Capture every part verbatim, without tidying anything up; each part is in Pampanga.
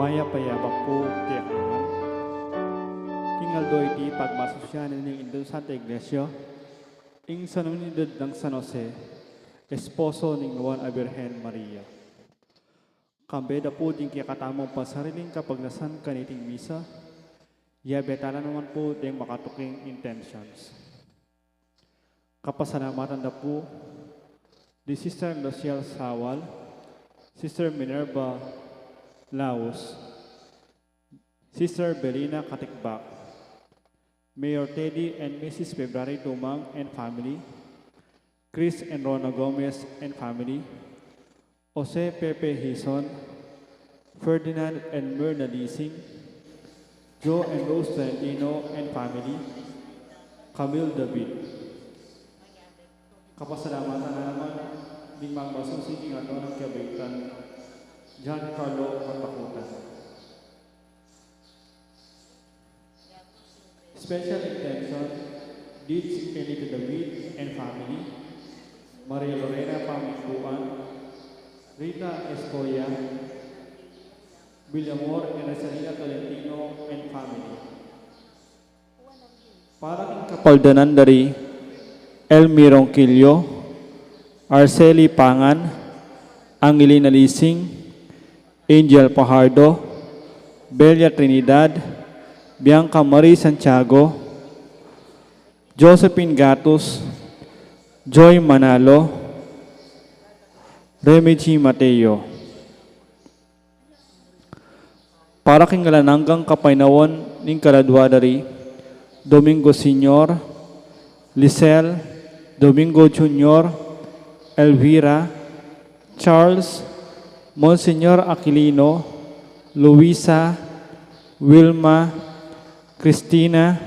Mayap a abak pu kekayu ngan. King aldo iti pagmasusyan ning Indu Santa Iglesia, ing sanunidad nang San Jose, esposo ning Nuan a Birhen Maria. Kambe da pu ding kekatamung pasariling kapagnasan kaniting misa, yabe tala naman pu ding makatuking intentions. Kapasalamatan da pu di Sister Luciel Sawal, Sister Minerva Laus, Sister Belina Katikbak, Mayor Teddy and Missus February Tumang and family, Chris and Rona Gomez and family, Jose Pepe Hizon, Ferdinand and Myrna Lising, Joe and Rose Tolentino and family, Camille David. Kapasalamatan na naman ding magmasusi king aldo nang kabaitan, John Carlo Patakutan. Special intention, Deeds Elita David and family, Maria Lorena Pamintuan, Rita Estoya, Villamor and Rosalina Tolentino and family. Para king kapaldanan da ri Elmi Ronquillo, Arceli Pangan, Angelina Lising, Angel Pajardo, Belia Trinidad, Bianca Marie Santiago, Josephine Gatus, Joy Manalo, Remy G Mateo. Para king alang anggang kapaynawan ning kaladua da ri Domingo Senior, Lisel, Domingo Junior, Elvira, Charles, Monsignor Aquilino, Luisa, Wilma, Cristina,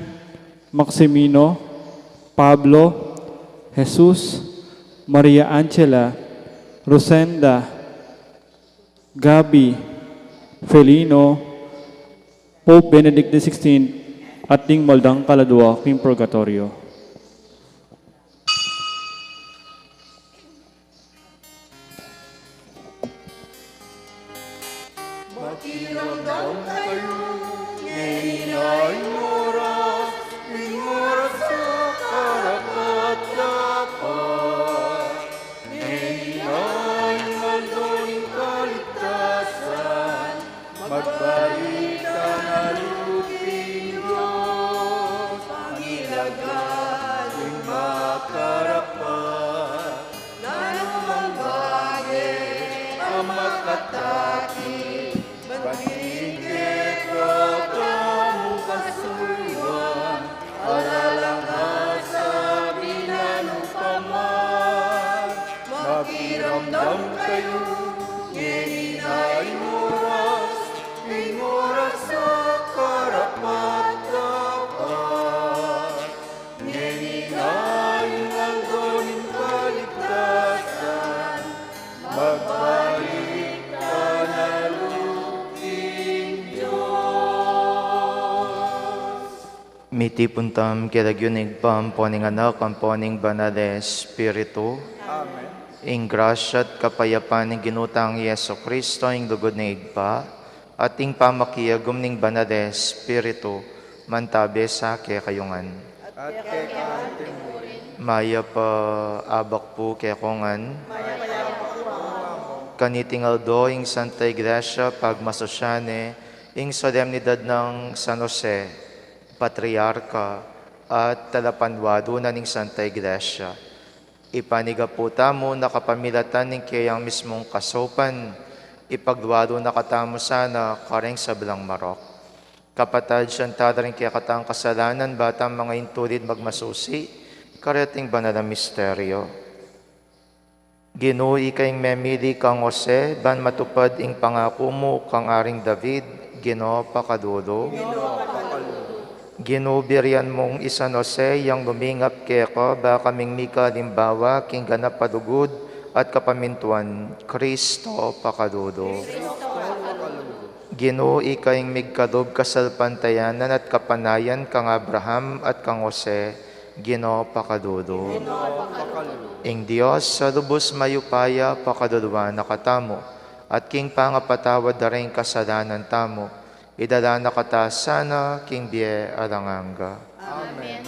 Maximino, Pablo, Jesus, Maria Angela, Rosenda, Gabby, Felino, Pope Benedict the sixteenth, at ding maldang kaladua king purgatoryo. Makiramdam kayu, ngeni na ing oras, ing oras a karapat-dapat. Ngeni na ing aldo ning kaligtasan, magbalik na king Dios. Pangilagan ing makarapat, nanu mang bage a makatakip, maging kekatamu kasulwan, ala lang hasabi nanu pa man. Makiramdam kayu, ngeni na ing oras, ing oras a karapat-dapat. Ngeni na ing aldo ning kaligtasan, magbalik na king Dios. Mitipun tamu king lagyu ning Ibpa, ampo ning Anak, ampo ning Banal a Espiritu. Amen. Ing grasya at kapayapan ning Ginu tang Jesucristo, ing lugud ning Ibpa, at ing pamakiagum ning Banal a Espiritu, mantabe sa kekayu ngan. At keka naman murin. Mayap a abak pu kekongan. Kaniting aldo ing Santa Iglesia pagmasusyan ne ing solemnidad nang San Jose, Patriarka at Talapanwalu na ning Santa Iglesia. Ipanyawad tamu na kapamilatan ning keyang mismung kasaupan, ipaglualu na katamu sana kareng sablang marok. Kapatad, sisian tala ring kekatang kasalanan, ba tang mangintulid magmasusi kareting banal a misteryo. Ginu, ika ing memili kang Jose, ban matupad ing pangaku mu kang Aring David, Ginu, pakalulu. Ginu, birian mung i San Jose yang lumingap keka, ba kaming mika alimbawa king ganap a lugud at kapamintuan, Kristo, pakalulu. Ginu, ika ing migkalub kasalpantayanan at kapanayan kang Abraham at kang Jose, Ginu, pakalulu. Ing Dios a lubus mayupaya, pakaluluan na katamu. at king pangapatawad da ring kasalanan tamu, idala na kata sana king bie alang angga. Amen.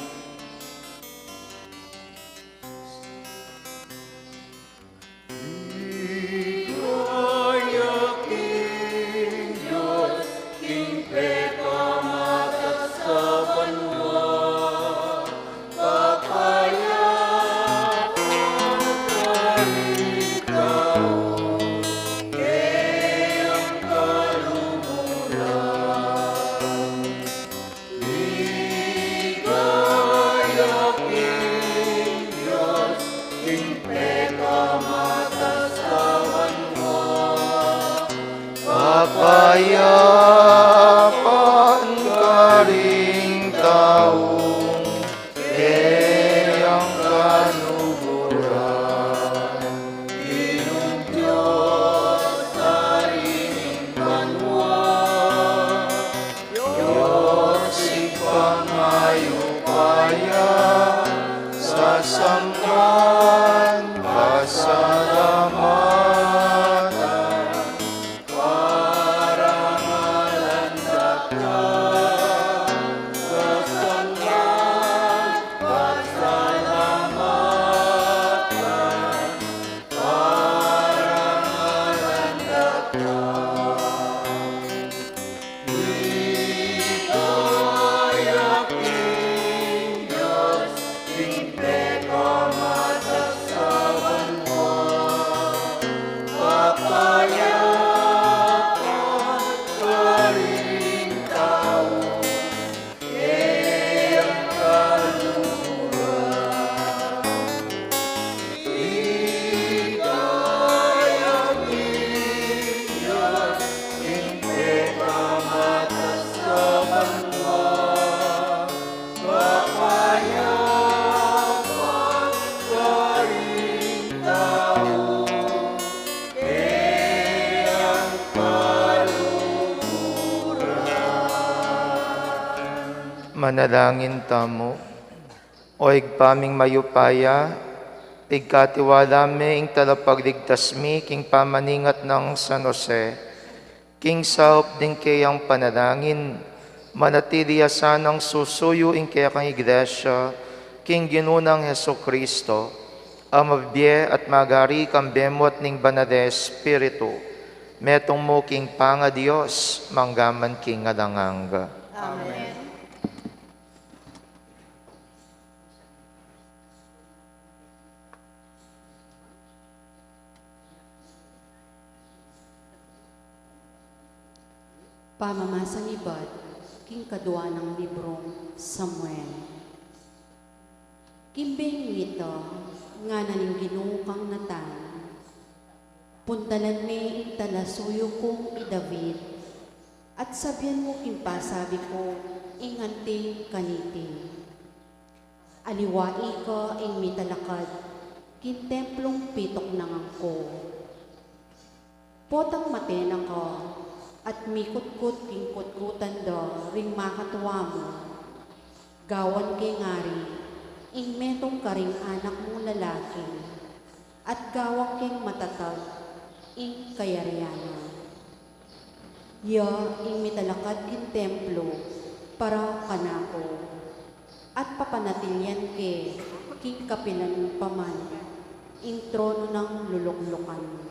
Kapayapan karing taung kayang kaluguran. Ginung Dios, Ari ning banua, Dios Ibpang mayupaya, sasamban pasalamatan. Parangalan da ka, sasamban pasalamatan. Parangalan da ka. Ligaya king Dios, king pekamat at sa banua, kapayapan karing tau kayang kaluguran. Ligaya king Dios, king pekamat at sa banua, kapayapan karing tau kayang kaluguran. Manalangin tamu. O Ibpa ming mayupaya, pigkatiwala mi ing talapagligtas mi king pamaningat nang San Jose, king saup ding kayang panalangin, manatili ya sanang susuyu ing kekang Iglesia, king Ginu nang Jesucristo, a mabie at magari kambe mu at ning Banal a Espiritu, metung mu king pangaDios, mangga man king alang angga. Amen. Pamamasang ibat king kadua nang librung Samuel. King bengita, ngana ning Ginu kang Natan, puntalan me ing talasuyu kung i David, at sabian mu king pasabi ku ing anting kaniti. Aliwa ika ing mitalakad king templung pituknangan ku. Potang mate na ka at mikutkut king kutkutan da ring makatua mu, gawan ke ngari ing metung karing anak mung lalaki, at gawan keng matatag ing kayarian na. Ya ing mitalakad king templo para kanaku, at papanatilian ke king kapilan pa man ing trono nang luluklukan.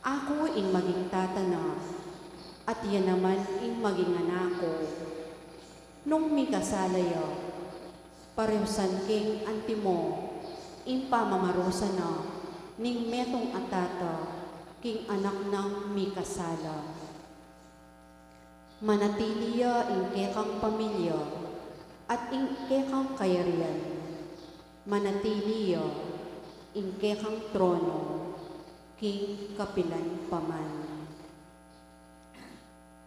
Aku ing maging tata na, at iya naman ing maging anak ku. Nung mikasala ya, pareusan keng antimo ing pamamarusa na ning metung a tata king anak nang mikasala. Manatili ya ing kekang pamilya at ing kekang kayarian. Manatili ya ing kekang trono king kapilan pa man.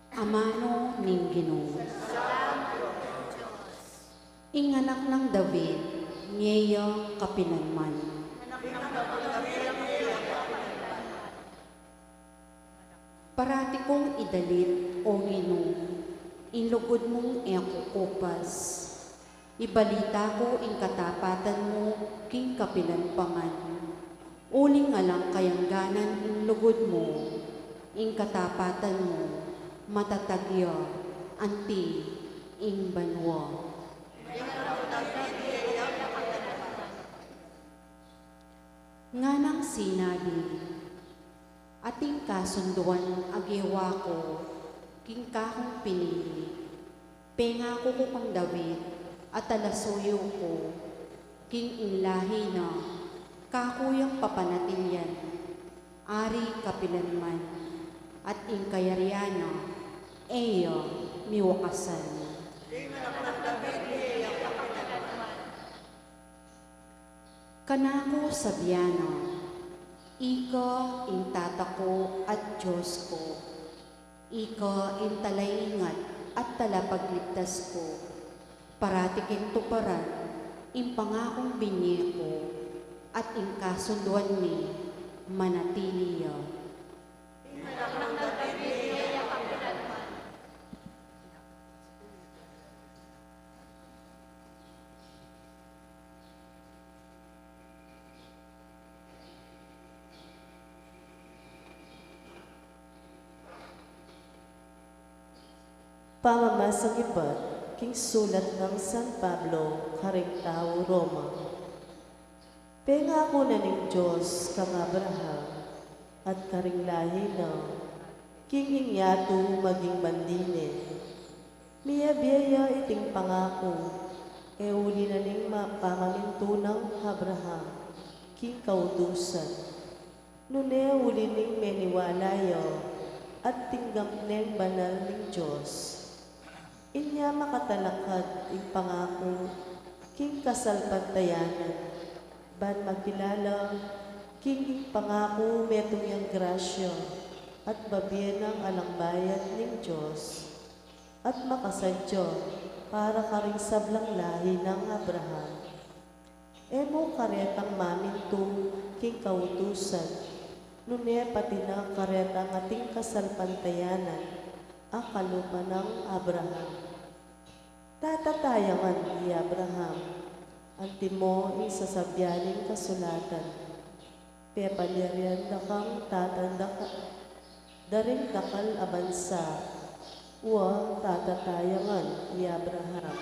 Amanu ning Ginu. Ing anak nang David, ngeni ya kapilan man. Parati kung idalit, O Ginu, ing lugud mung e kukupas. Ibalita ku ing katapatan mu king kapilan pa man. Ning alang kayangganan ing lugud mu, ing katapatan mu, matatag ya anti ing banua. Nganang sinabi, ating kasunduan a gewa ku king kakung pinili, pengaku ku kang David a talasuyu ku, king ing lahi na kaku yang papanatilian, ari kapilan man, at ing kayarian na e ya miwakasan. Kanaku sabian na, ika ing Tata ku at Dios ku, ika ing talaingat at talapagligtas ku. Parati keng tuparan ing pangakung binye ku, at ing kasunduan mi manatili ya. Pamamasang ibat king sulat nang San Pablo karing tau Roma. Pengaku na ning Dios kang Abraham at karing lahi na, king ing yatu maging bandi ne. Miyabie ya iting pangaku, e uli na ning ma-, pamamintu nang Abraham king kautusan, nune uli ning meniwala ya at tinggap neng banal ning Dios. Inya makatalakad ing pangaku king kasalpantayanan, ban makilala king ing pangaku metung yang grasya at babie nang alang bayad ning Dios, at makasadya para karing sablang lahi nang Abraham. E mu karetang mamintu king kautusan, nune pati na karetang ating kasalpantayanan a kalupa nang Abraham. Tata taya ngan i Abraham, antimo ing sasabian ning kasulatan. Pepaliarian da kang tatan daka-, da ring dakal a bansa, wa tata taya ngan i Abraham.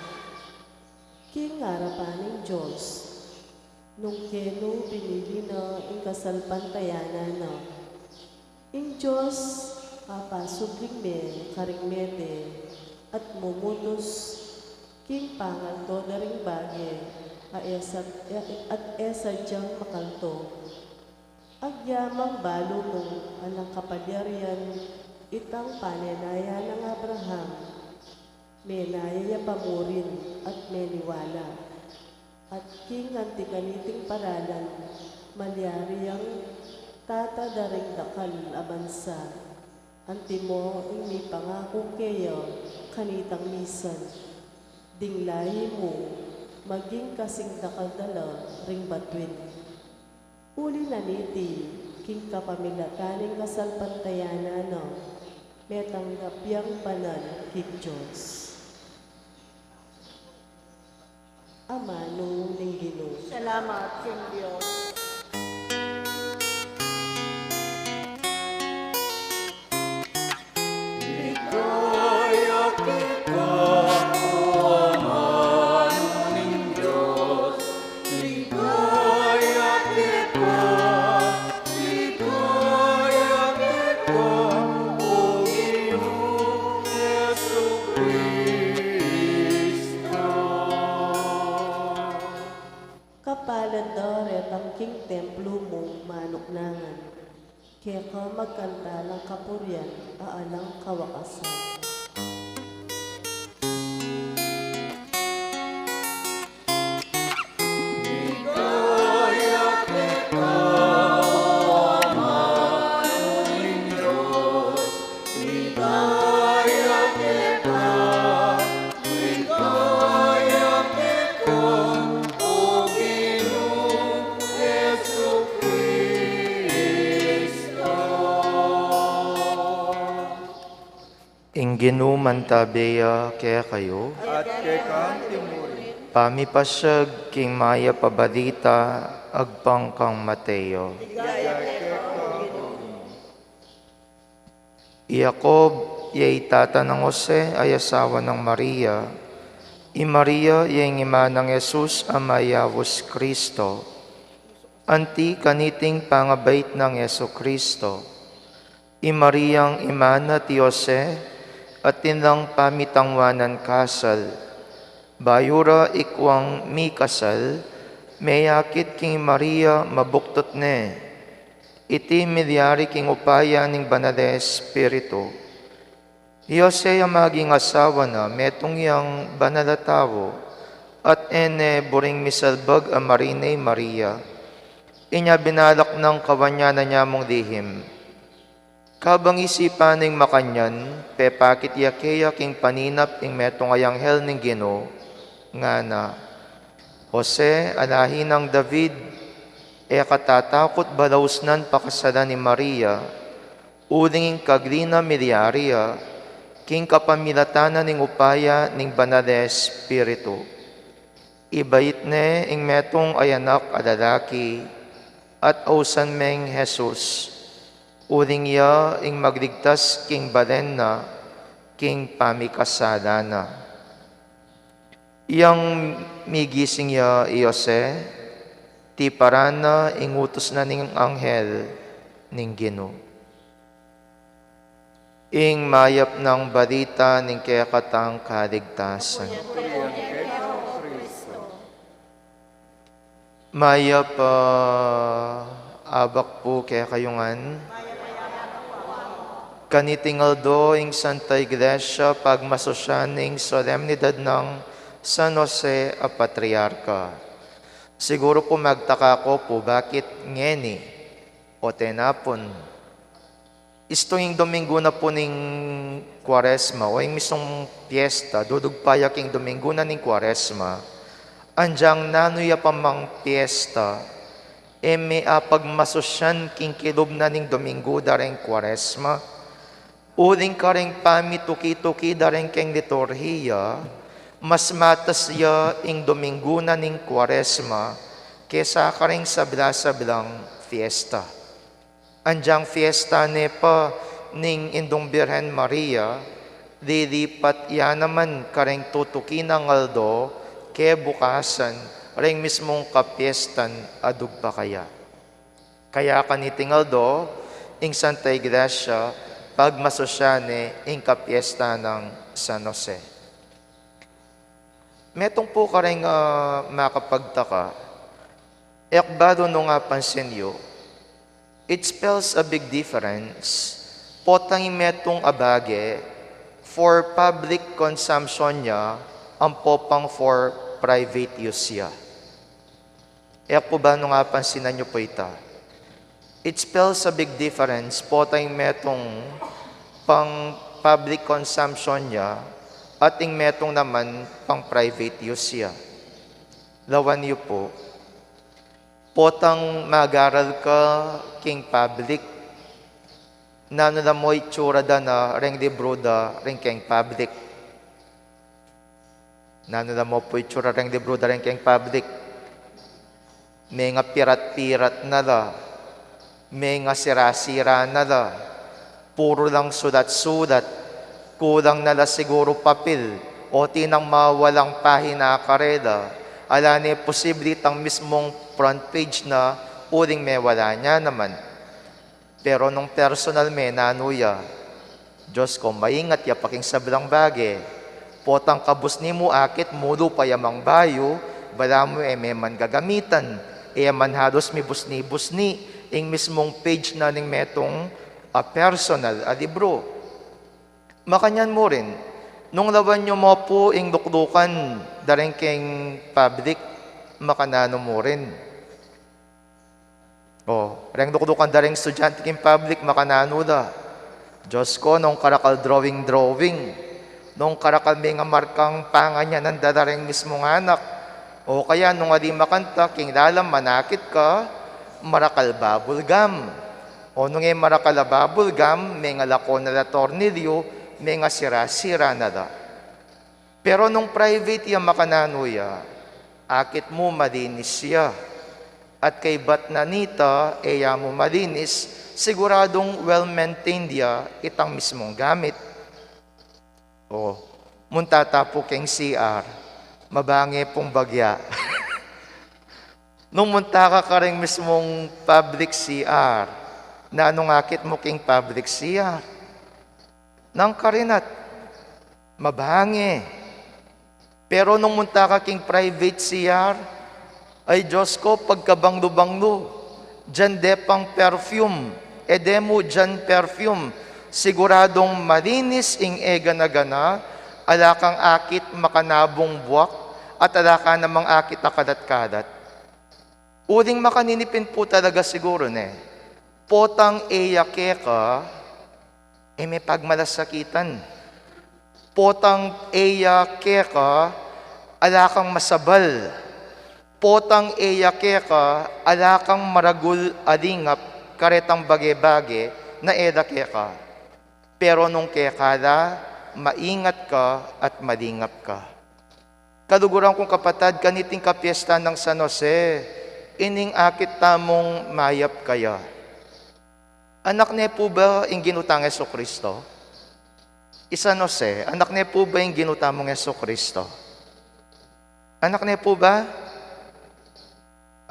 King arapan ning Dios, nung kenu binili na ing kasalpantayanan na. Ing Dios, kapasubling me karing mete at mumutus king pangalto da ring bage a e sa-, e, at e sadyang makalto. Agyamang balu mung alang kapalyarian itang panenayan nang Abraham, menaya ya pa mu rin at meniwala. At king anti kaniting paralan, malyari yang tata da ring dakal a bansa, antimo ing mipangaku keya kanitang misan, ding lahi mu maging kasing dakal da la ring batuin. Uli na niti, king kapamilatan ning kasalpantayanan na, metanggap yang banal king Dios. Amanu ning Ginu. Salamat king Dios. Ligaya keka, o amanu ning Dios, ligaya keka, ligaya keka, o Ginu Jesucristo. Kapalad da retang king templu mung manuknangan. Keka magkanta lang kapurian a alang kawakasan. Ligaya keka, o amanu ning Dios, ligaya keka, ligaya keka, o Ginu Jesucristo. Ing Ginu mantabe ya kekayu. At keka mu rin. Pamipasiag king mayap a balita Agpang kang Mateo. I Jacob, ya i tata nang Jose, ay asawa nang Maria. I Maria, ya ing ima nang Jesus a mayaus Kristo. Anti kaniting pangabait nang Jesu Kristo. I Mariang ima na ti Jose, atin lang pamitangwanan kasal. Bayu ra ikwang mikasal, meyakit king Maria mabuktut ne. Iti milyari king upaya ning Banal a Espiritu. I Jose a maging asawa na, metung yang banal a tau, at e ne buring misalbag a marine i Maria. Inya binalak nang kawanyanan ya mung lihim. Kabang isipan ning makanyan, pepakit ya keya king paninap ing metung a anghel ning Ginu, ngana, Jose, a lahi nang David, e ka tatakut balausnan pakasalan i Maria, uling ing kagli na milyari ya, king kapamilatan na ning upaya ning Banal a Espiritu. Ibait ne ing metung a anak a lalaki, at ausan meng Jesus, uling ya ing magligtas king balen na, king pamikasalan na. Yang migising ya i Jose, tiparan na ing utus na ning anghel ning Ginu. Ing mayap nang balita ning kekatang kaligtasan. Mayap a abak pu kekayu ngan. Kaniting aldo ing Santa Iglesia pagmasusyan ing solemnidad nang San Jose a Patriarka. Siguru pu magtaka ko pu bakit ngeni o tenapun. Istu ing Dominggu na pu ning Kuaresma, o ing mismung piesta, dudugpa ya king Dominggu na ning Kuaresma. Anyang nanu ya pa mang piesta, e me apagmasusyan king kilub na ning Dominggu da reng Kuaresma. Uling kareng pamituki-tuki da reng keng liturhiya, mas matas ya ing Dominggu na ning Kuaresma kesa kareng sabla-sablang fiesta. Anyang fiesta ne pa ning Indung Birhen Maria, lilipat ya naman kareng tutuki nang aldo kebukasan reng mismung kapiestan a dugpa kaya. Kaya kaniting aldo, ing Santa Iglesia pagmasusyan ne ing kapiesta nang San Jose. Metung pu kareng, ah, makapagtaka. E ku balu nung apansin yu, it spells a big difference. Potang ing metung a bage, for public consumption ya, ampo pang for private use ya. E ku balu nung apansinan yu pu ita. It spells a big difference, potang ing metung pang public consumption ya, at ing metung naman pang private use ya. Lawan yu pu, potang mag-aral ka king public, nanu la mu itsura da na reng libru da reng keng public. Nanu la mu pu itsura reng libru da reng keng public. Mengapirat-pirat na la. Mengasira-sira na la. Puru lang sulat-sulat. Kulang na la siguru papil. O tinang mawalang pahina karela. Ala ne posible itang mismung front page na uling mewala ne naman. Pero nung personal me, nanu ya? Dios ku, maingat ya pa king sablang bage. Potang kabusni mu akit mu lupa ya mang bayu, balamu e me man gagamitan, e man halus mibusni-busni ing mismung page na ning metung a personal a libru. Makanyan mu rin, nung lawan yu mu pu ing luklukan da reng keng public, makananu mu rin? O, reng luklukan da reng estudyante king public, makananu la? Dios ku, nung karakal drawing-drawing, nung karakal mengamarkang panganyanan da la reng mismung anak, o kaya nung ali makanta king lalam manakit ka, marakal bubble gum. O nung e marakal a bubble gum, mengalako na la tornilyu, mengasira-sira na la. Pero nung private ya, makananu ya? Akit mu malinis ya. At kaybat na nita, e ya mu malinis, siguradung well-maintained ya itang mismung gamit. O, munta ta pu king C R, mabange pung bagya. Nung munta ka karing mismung public C R, nanung akit mu king public C R? Nang karinat, mabange. Pero nung munta ka king private C R, ay Diyos ko, pagkabanglu-banglu, diyan de pang perfume, e de mu diyan perfume, siguradung malinis ing e gana-gana, ala kang akit makanabung buak, at ala ka namang akit a kalat-kalat. Uling makaninipin pu talaga siguru ne. Potang e ya keka, e me pagmalasakitan. Potang e ya keka, ala kang masabal. Potang e ya keka, ala kang maragul a lingap, karetang bage-bage na e la keka. Pero nung keka la, maingat ka at malingap ka. Kaluguran kung kapatad, kaniting kapiestan nang San Jose, ining akit tamung mayap kaya. Anak ne pu ba ing Ginu tang Jesucristo? I San Jose, anak ne pu ba ing Ginu tamung Jesucristo? Anak ne pu ba?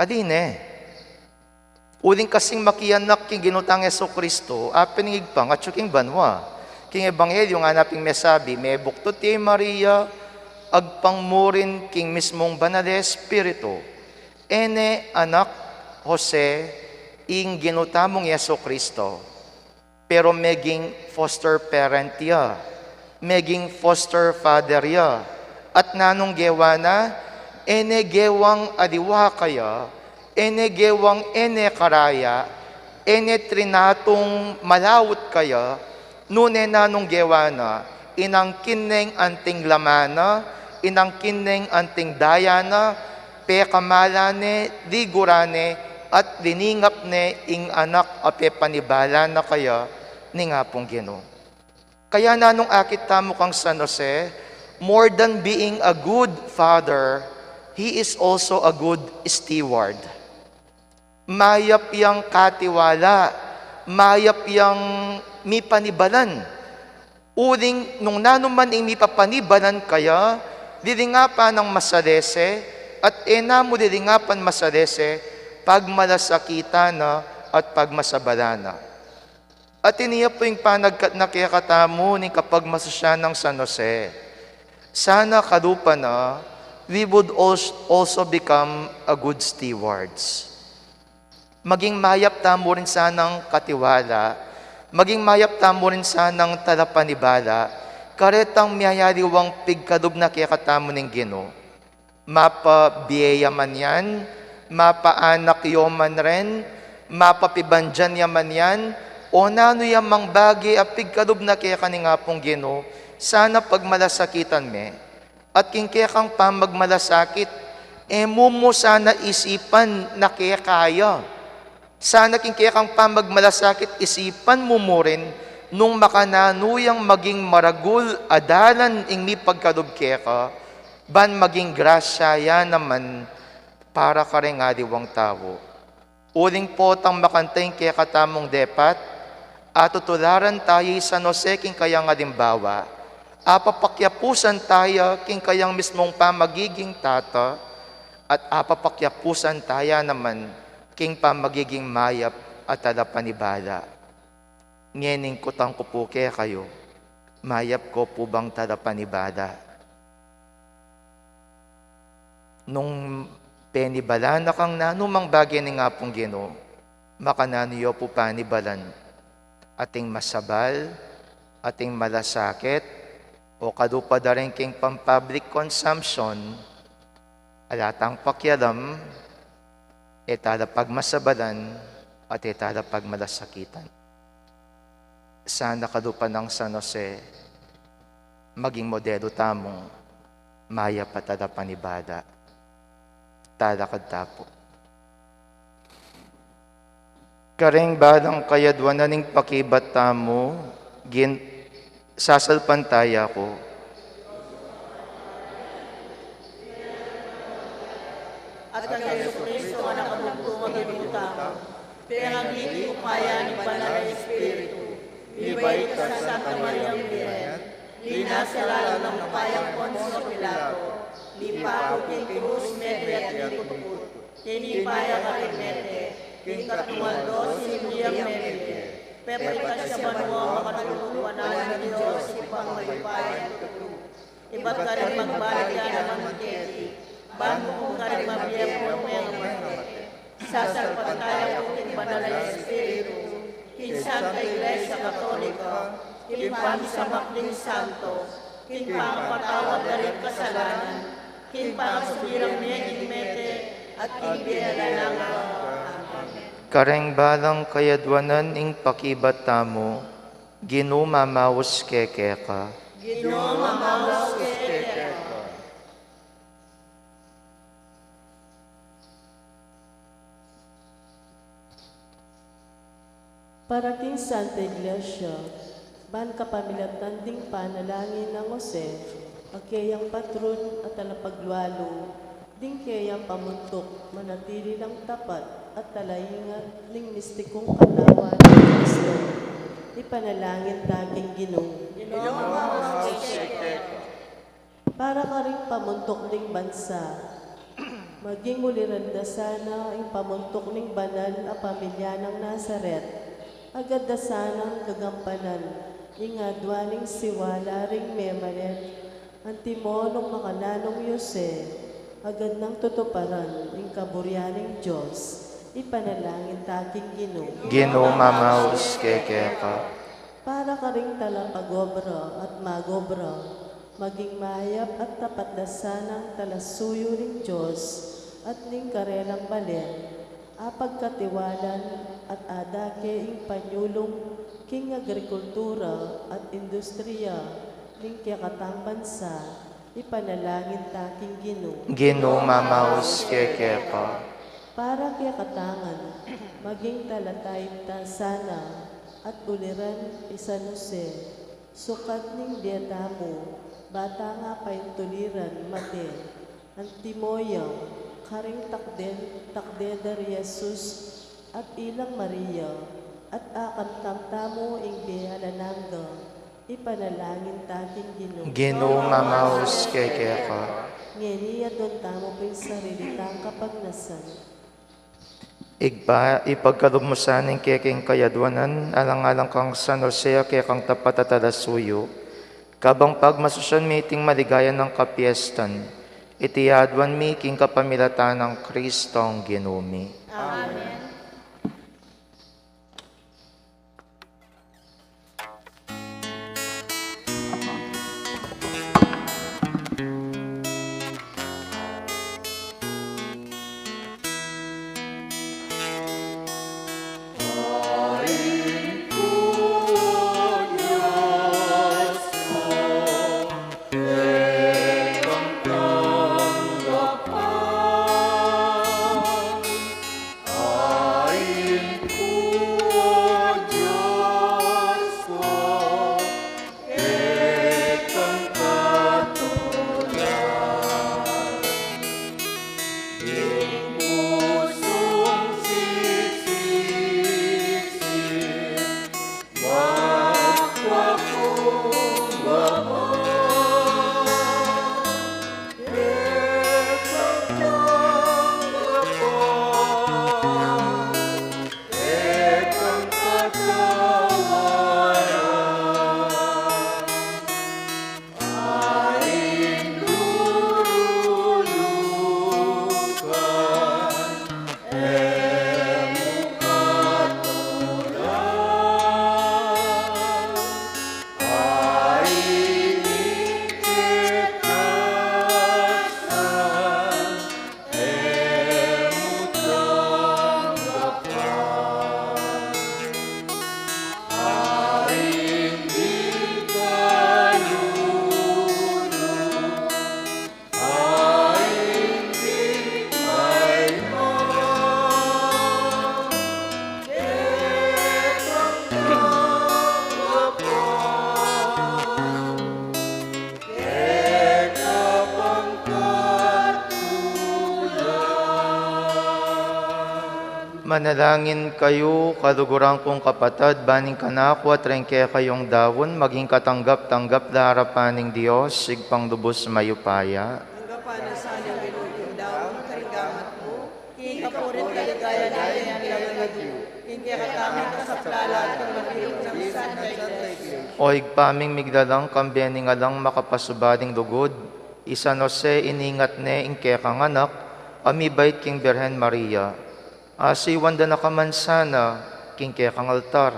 Adi ne. Uling kasing makianak king Ginu tang Jesucristo, apin ing Ibpa, atyu king banua. King Ebanghelyo ngana ping mesabi, mebuktut ya i Maria, agpang murin king mismung Banal a Espiritu. E ne anak, Jose, ing Ginu tamung Jesucristo. Pero meging foster parent ya, meging foster father ya. At nanung gewa na, e ne gewang aliwa kaya, e ne gewang e ne karaya, e ne trinatung malaut kaya, nune nanung gewa na, inangkin ne ing anting laman na, inangkin ne ing anting daya na, pekamalan ne, liguran ne, at liningap ne ing anak a pepanibala na kaya ning Apung Ginu. Kaya nanung akit tamu kang San Jose, more than being a good father, he is also a good steward. Mayap yang katiwala, mayap yang mipanibalan. Uling nung nanu man ing mipapanibalan kaya, lilingapan nang masalese, at e na mu lilingapan masalese, pagmalasakitan na at pagmasabalan na. At ini ya pu ing panagkat na kekatamu ning kapagmasasyan nang San Jose. Sana kalupa na, we would als-, also become a good stewards. Maging mayap tamu rin sanang katiwala, maging mayap tamu rin sanang talapanibala, karetang miyayaliwang pigkalub na kekatamu ning Ginu. Mapa bie ya man yan, mapa anak yo man rin, mapa pibandian ya man yan, o nanu ya mang bage a pigkalub na keka ning Apung Ginu, sana pagmalasakitan me. At king kekang pamagmalasakit, e mu mu sana isipan na keka ya. Sana king kekang pamagmalasakit isipan mu mu rin nung makananu yang maging maragul a dalan ing mipagkalub keka, ban maging grasya ya naman para karing aliwang tau. Uling potang makanyan ing kekatamung depat, atutularan taya i San Jose king kayang alimbawa, apapakyapusan taya king kayang mismung pamagiging tata, at apapakyapusan taya naman king pamagiging mayap at talapanibala. Ngening kutang ku pu kekayu, mayap ko pu bang talapanibala? Nung penibalan na kang nanumang bage ning Apung Ginu, makananu yo pu panibalan? Ating masabal, ating malasakit, o kalupa da rin king pang-public consumption, ala tang pakialam, e tala pagmasabalan, at e tala pagmalasakitan. Sana kalupa nang San Jose, maging modelu tamung mayap a talapanibala. Talakad ta pu. Karing balang kayadwanan ning pakibat tamu, gin-, sasalpantaya ku. At kang Jesucristo, anak a bugtung a King upaya ning Banal a Espiritu, ibait king Santa Mariang Birhen, linasa lalam ning upayang Poncio Pilato, mipaku king krus, mete at linukut, tinipa ya karing mete, king katlung aldo sinubli yang mebie, pepaitas ya banua, makatulung kanan ning Dios Ibpang mayupaya tutu. Ibat karing magbalik ya naman keti, ban mukum karing mabie ampon mengamate. Sasalpantaya ku king Banal a Espiritu, king Santa Iglesia Katolika, king pamisamak ding santo, king pangapatawad da ring kasalanan, king pangasubli rang mie king mete, at king bie alang angga. Amen. Kareng balang kayadwanan, ing pakibat tamu, Ginu mamaus kekeka. Ginu mamaus kekeka. Para king Santa Iglesia, ban kapamilatan ding panalangin nang Jose, a keyang patron at talapaglualu, ding keyang pamuntuk, manatili lang tapat at talaingat ning mistikung katawan nang Kristo. Ipanalangin ta king Ginu. Ginu, mamaus kekeka. Para karing pamuntuk ding bansa, maging uliran da sana ing pamuntuk ning banal a pamilya nang Nazaret, agad da sanang gagampanan ing adwa ning siwala ring memalet, antimo nung makananung Jose, agad nang tutuparan ing kaburian ning Dios. Ipanalangin ta king Ginu. Ginu, mamaus kekeka. Para karing talapagobra at magobra, maging mayap at tapat da sanang talasuyu ning Dios at ning karelang balen, apagkatiwalan at adake ing panyulung king agrikultura at industriya ning kekatang bansa. Ipanalangin ta king Ginu. Ginu, mamaus kekeka. Para kekatang ngan, maging talataib ta sana at uliran i San Jose, sukat ning bie tamu, bata nga paintuliran mate, antimo ya karing takde, takde da ri Jesus at ilang Maria, at akamtan tamu ing bie alang angga. Ipanalangin ta king Ginu. Ginu, mamaus kekeka. Ngeni aduan tamu pu ing sarili tang kapagnasan. Ibpa, ipagkalub mu sana ing kekeng kayadwanan, alang-alang kang San Jose a kekang tapat a talasuyu, kabang pagmasusyan mi iting maligaya nang kapiestan, iti aduan mi king kapamilatan nang Kristong Ginu mi. Amen. Manalangin kayu, kaluguran kung kapatad, ban ing kanaku at ring kekayung daun maging katanggap-tanggap la arapan ning Dios, Ibpang lubus mayupaya. Tanggapan na sana ning Ginu ing daun karing gamat mu, king kapurian at kaligayan na ning lagyu, king kekatamung kasaplalan at king mabilug nang Santa Iglesia. O Ibpa ming miglalang, kambe ning alang makapasubaling lugud, i San Jose iningat ne ing kekang anak a mibait king Birhen Maria. Asiwan da na ka man sana king kekang altar,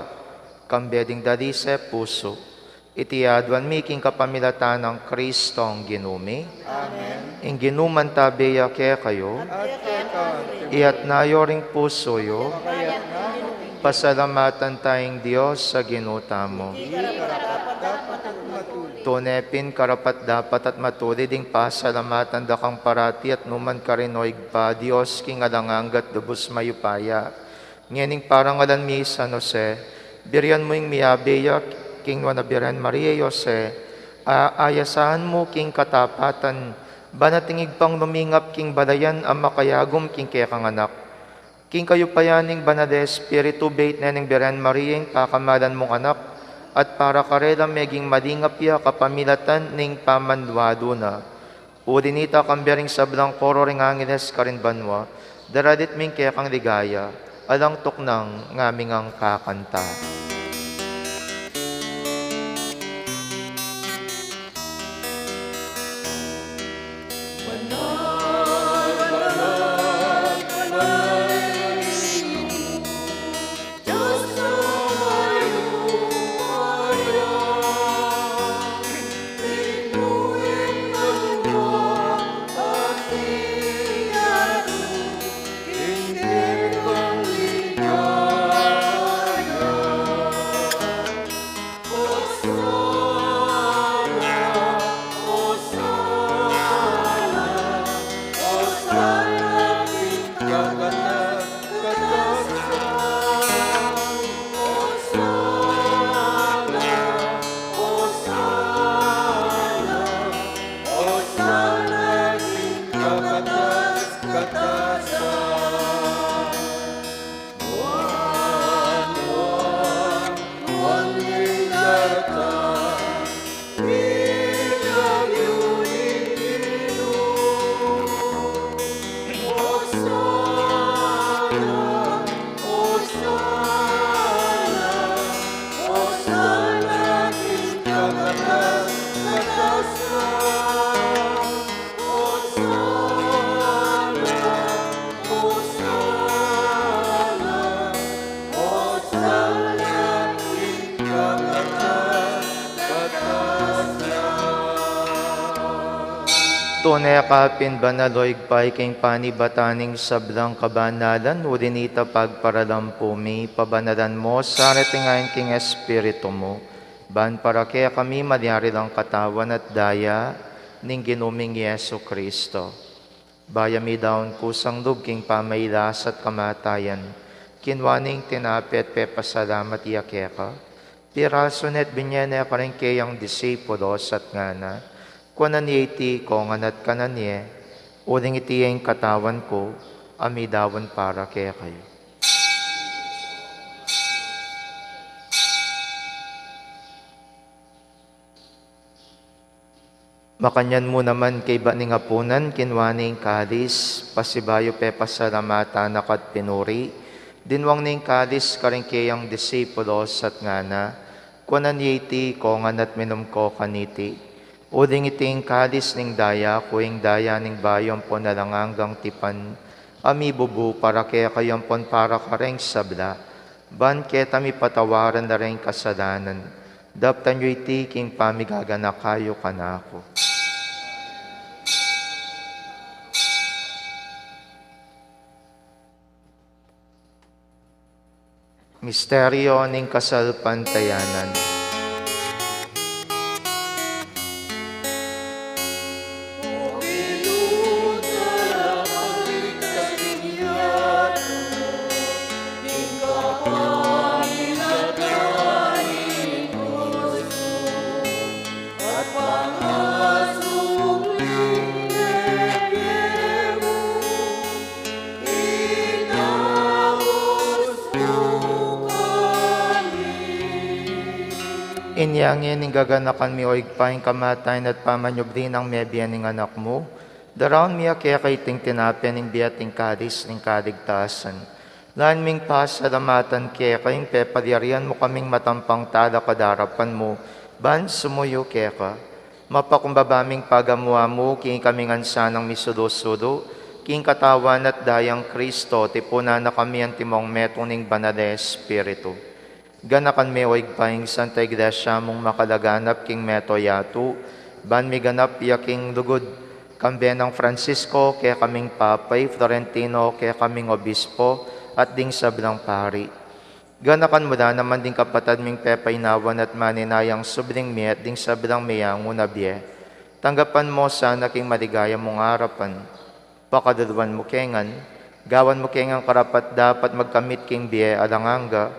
kambe ding dalise pusu. Iti aduan mi king kapamilatan nang Kristong Ginu mi. Amen. Ing Ginu mantabe ya kekayu. At keka. Iyatas yu ring pusu yu. Pasalamatan taya ing Dios a Ginu tamu. Tune pin karapat-dapat at matulid ing pasalamatan da kang parati at nu man karin, o Ibpa, Dios king alang angga at lubus mayupaya. Ngening parangalan mi i San Jose, burian mu ing miyabe ya king nuan a Birhen Maria y Jose, a ayasan mu king katapatan, ban ating Ibpang lumingap king balayan a makayagum king kekang anak. King kayupayan ning Banal a Espiritu, beit ne ning Birhen Maria ing pakamalan mung anak, at para karela meging malingap ya kapamilatan ning pamanwalu na. Uli nita, kambe ring sablang koro ring angeles karin banua, daralit mi ing kekang ligaya, alang tuknang ngaming kakanta. Tune ka pin banal, o Ibpa, ika ing panibatan ning sablang kabanalan, uli nita pagparalampu mi, pabanalan mu sa reting ain king Espiritu mu, ban para kekami malyari lang katawan at daya ning Ginu ming Jesu Kristo. Bayu mi daun kusang lub king pamailas at kamatayan, kinua ne ing tinape at pepasalamat ya keka, pirasu ne at binye ne karing keyang disipulos at ngana: Kuanan ye iti kongan at kanan ye, uling iti ing katawan ku, a midaun para kekayu. Makanyan mu naman kaybat ning apunan, kinua ne ing kalis, pasibayu pepasalamatan na ka at pinuri, dinwang ne ing kalis karing keyang disipulos at ngana: Kuanan ye iti kongan at minum ko kaniti, uling iti ing kalis ning daya ku, ing daya ning bayu ampon alang anggang tipan, a mibubu para kekayu ampon para kareng sabla, ban keta mipatawaran la reng kasalanan. Daptan yu iti king pamigaganaka yu kanaku. Misteryo ning kasalpantayanan. Inya ngeni gaganakan mi, o Ibpa, ing kamatayan at pamanyubli nang mebie ning Anak mu, daraun mi keka iting tinape ning bie at ing kalis ning kaligtasan. Lalu ming pasalamatan keka ing pepalyarian mu kaming matampang talakad king arapan mu, ban sumuyu keka. Mapakumbaba ming pagamu-amu king ikaming ansanang misulu-sulu king Katawan at Dayang Kristo, tipunan na kami antimong metung ning Banal a Espiritu. Ganakan me, o Ibpa, ing Santa Iglesia mung makalaganap king mabilug a yatu, ban miganap ya king lugud, kambe nang Francisco kekaming Papa, i Florentino kekaming Obispo, at ding sablang pari. Ganakan mu la naman ding kapatad ming pepainawan at maninayang subling mie at ding sablang meyangu na bie. Tanggapan mu sana king maligaya mung arapan. Pakaluluan mu ke ngan, gawan mu ke ngan karapat-dapat magkamit king bie alang angga,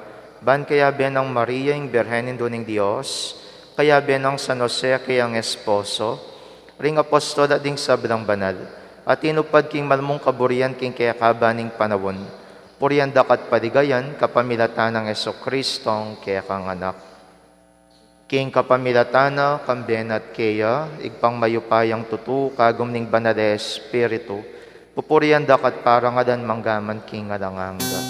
ban kayabe nang Maria, ing Birhen Indu ning Dios, kayabe nang San Jose kayang esposo, ring apostol at ding sablang banal, a tinupad king malmung kaburian king kekaban ning panaun, purian da ka at paligayan kapamilatan nang Jesucristong kekang Anak. King kapamilatan na, kambe na at keya, Ibpang mayupayang tutu, kagum ning Banal a Espiritu, pupurian da ka at parangalan manggaman king alang angga.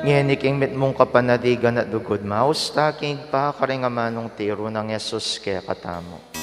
Ngeni king mitmung kapanaligan at lugud, maus ta king Ibpa karing amanung tiru nang Jesus kekatamu.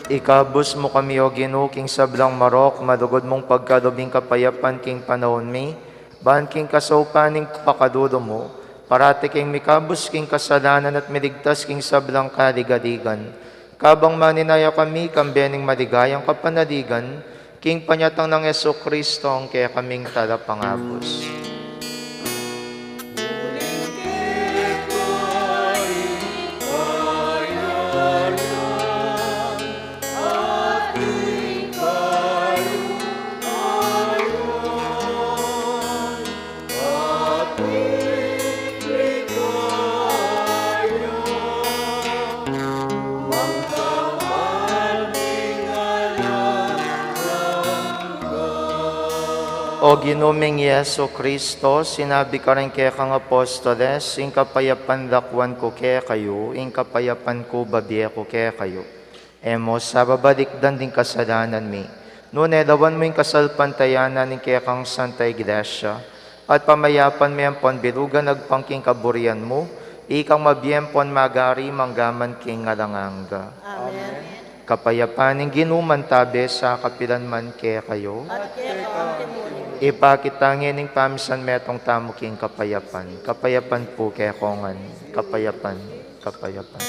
Ikabus mu kami, O Ginu, king sablang marok, malugud mung pagkalub ing kapayapan king panaun mi, ban king kasaupan ning pakalulu mu, parati kaming mikabus king kasalanan at miligtas king sablang kaligaligan. Kabang maninaya kami, kambe ning maligayang kapanaligan, king panyatang nang Jesucristo, ing kekaming Talapangabus. O Ginu ming Jesucristo, sinabi mu karing kekang apostoles, ing kapayapan lakwan ku kekayu, ing kapayapan ku babie ku kekayu. E mu sa babalikdan ding kasalanan mi, nune lawan mu ing kasalpantayanan ning kekang Santa Iglesia, at pamayapan me ampon bilugan agpang king kaburian mu, ikang mabie ampon magari manggaman king alang angga. Amen. Kapayapan ning Ginu mantabe sa kapilan man kekayu. At keka mu rin. Ipakit ta ngening pamisan metung tamu king kapayapan. Kapayapan pu kekongan. Kapayapan. Kapayapan.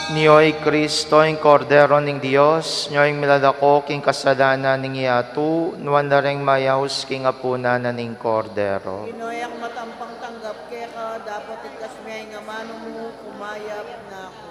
Nyo i Kristo, ing Kordero ning Dios, nyo ing milalako king kasalanan ning yatu, nuan la reng mayaus king apunan na ning Kordero. Ginu, e ku matampang tanggap keka, dapot iktas mu ing amanu mu, kumayap na ku.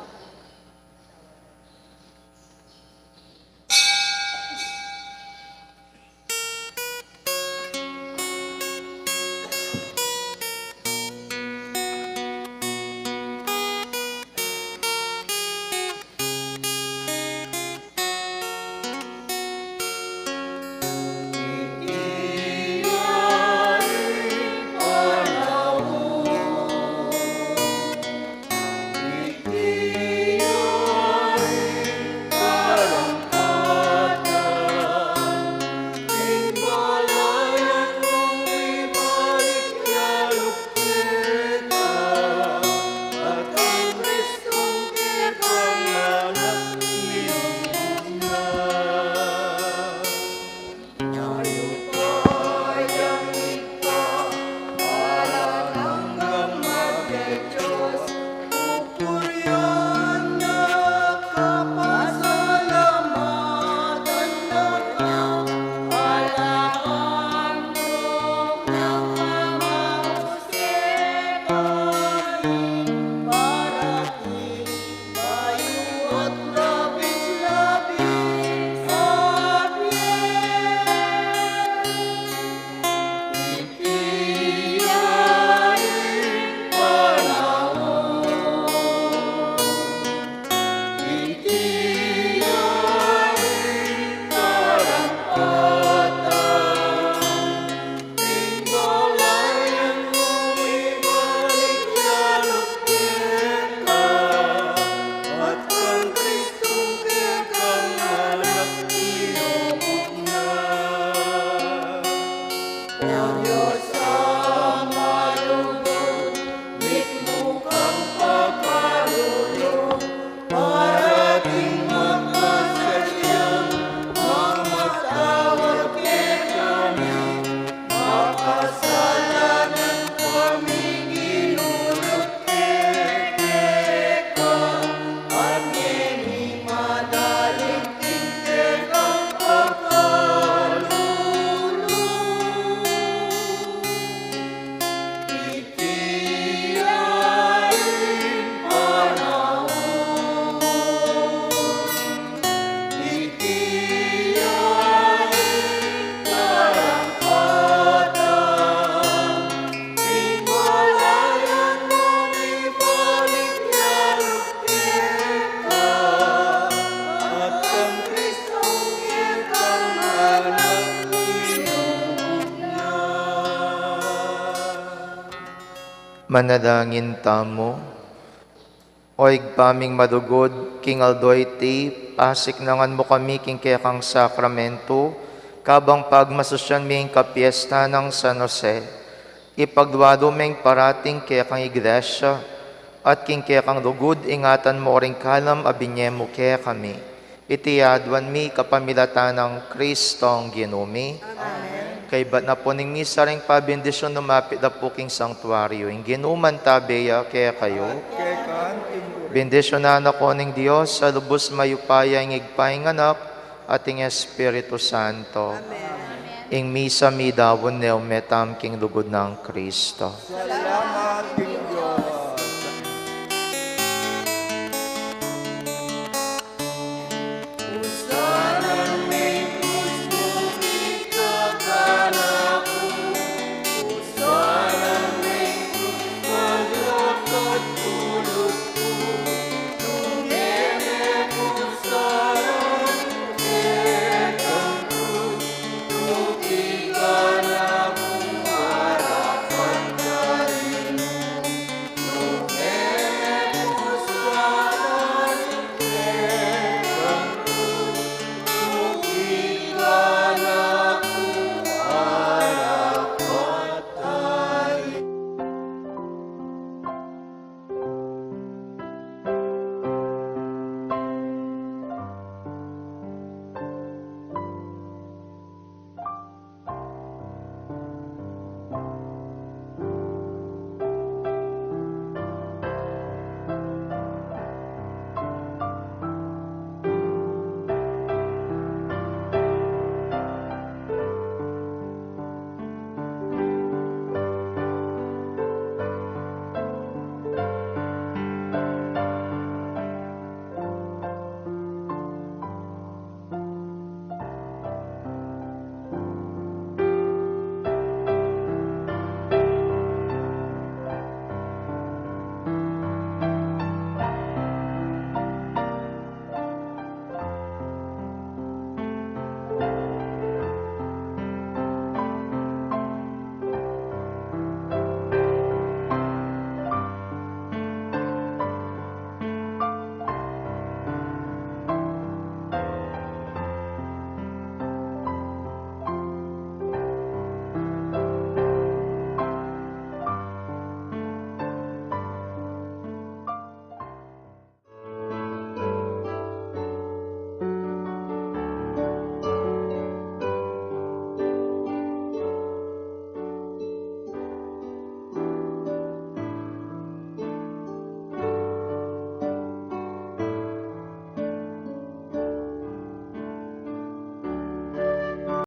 Manalangin tamu. O Ibpa ming malugud, king aldo iti, pasiknangan mu kami king kekang sakramentu, kabang pagmasusyan mi ing kapiestan nang San Jose. Ipaglualu meng parati ing kekang iglesia, at king kekang lugud ingatan mu ring kalam a binie mu kekami. Iti aduan mi kapamilatan nang Kristong Ginu mi. Amen. Kaybat na pu ning misa ring pabendisyun, lumapit na pu king sangtuaryu. Ing Ginu mantabe ya kekayu. Bendisyunan na kayu ning Dios a lubus mayupaya, ing Ibpa, ing Anak, at ing Espiritu Santo. Amen. Ing misa midaun ne, ume tamu king lugud nang Kristo.